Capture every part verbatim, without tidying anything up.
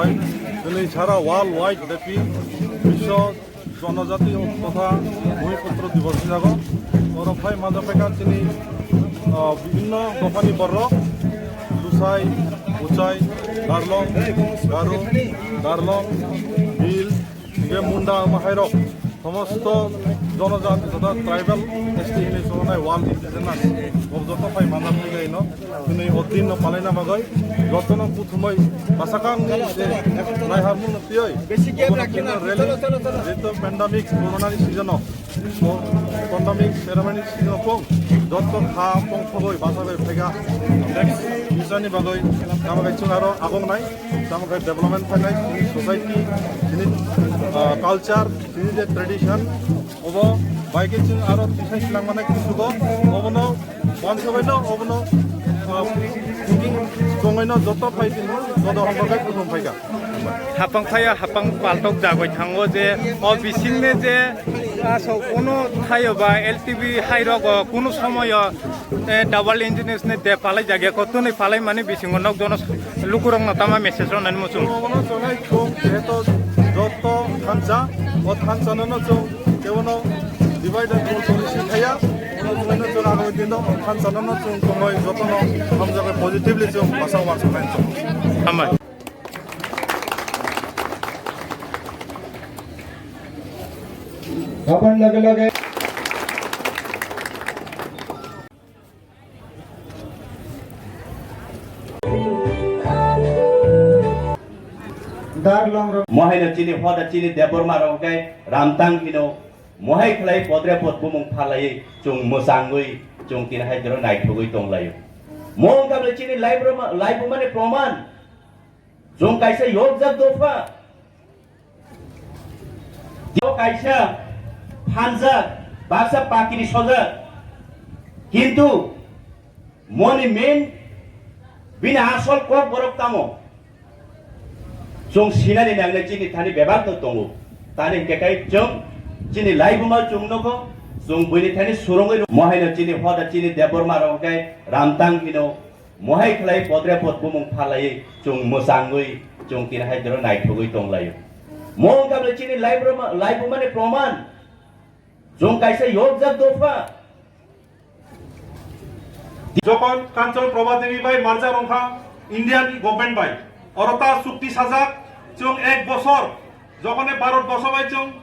Tini sara world wide bepi biswa jonojati totha Bhumiputro Divos jago. Oro phai manjak phaikha tini, ah, bibhinno dophani borok, Lusai, Uchai, Darlong, Garo, Darlong, Bhil, hingke Munda, omo hairok somosto jonojati totha tribal S T hinwi songnai world indigenous, o joto phai manjak phaikha ino. Hwnwi o din no palaina bagwi jotono kuthumwi bwsakangni se naiharmung no twiwi obono kino rally, jeto pandemic corona ni season o, pandemic ceremony season o pung joto kha pongthogwi bwsagwi phaikha. Next future ni bagwi tamo khe chwng aro agongnai, tamo khe development phainai chini society, chini, ah, culture, chini je tradition, obo bai khe chwng aro tisai swlangmani kusugo, obono Wansugwi no obono, ah, tongwi no joto phai tini joto hamjakgwi kuthum phaikha. Hapang phaiya hapang paltok jagwi thango je o bisingni je asok kuno thaio ba L T B hai rogo kuno somoyo, eh, double engineers ni de palai jagya ko tuni palai mani bisingo nok jono lukurok no tama message rok nani muchung. Obono chonai chwng jeto joto thansa o thansa no no chwng kebono divide and rule policy thaya, obono chwng no chwng agami dino thansa no no chwng tongoi jotono hamjakgwi positively chwng basa uansuknai chwng. Hambai. Aboni loge loge Mohai no chini hoda chini Debbarma rok khe Ramtang hino, mohai khlai podre pod bumung phalai chwng mwchangwi chwng tini hai jora naithogwi tonglaio. Mo wngkha bwle chini laibuma-, laibumani proman. Chwng kaisa yokjak dopha. Tei kaisa phanjak, baksa pakiri sojak. Kintu moni main bini asol kok borok tamo? Chwng sinani nangnai chini thani bebak no tongo. Tani hwnkhe kai chwng chini laibuma chwng nukgo, chwng buini thani surungwi nukgo. Mohaino chini hoda chini Debbarma rok hwnkhe Ramtang hino. Mohai khlai podre pod bumung phalaiwi chwng mwchangwi chwng tini hai jora naithogwi tonglaio. Mo wngkha bwle chini laibuma-, laibumani proman. Chwng kaisa yokjak dopha. Jokhon Kanchan Prabha Devi bai marja rongkha Indian government bai, oro ta chukti sajak, chwng ek bosor, jokhon e Bharat borsho bai chwng,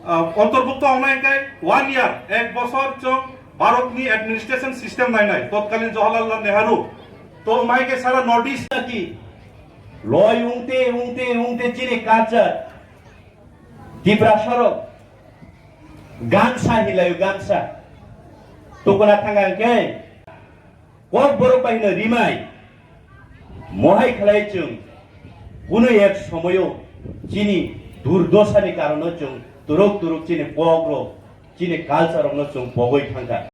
ah, antorbhukto wngnai hwnkhe one year, ek bosor chwng Bharat ni administration system nainai, totkalin Jawaharlal Nehru, to wngmai khe sara North East ki loi wngte wngte wngte chini culture Tiprasa rok gansa hilaio, gansa. Tukuna thanga hwnkhe kok borok bai hino rimai. Mohai khlai chwng kunu ek somoyo chini durdosani karono chwng turuk turuk chini kok rok, chini culture rokno chwng pogwi thangkha.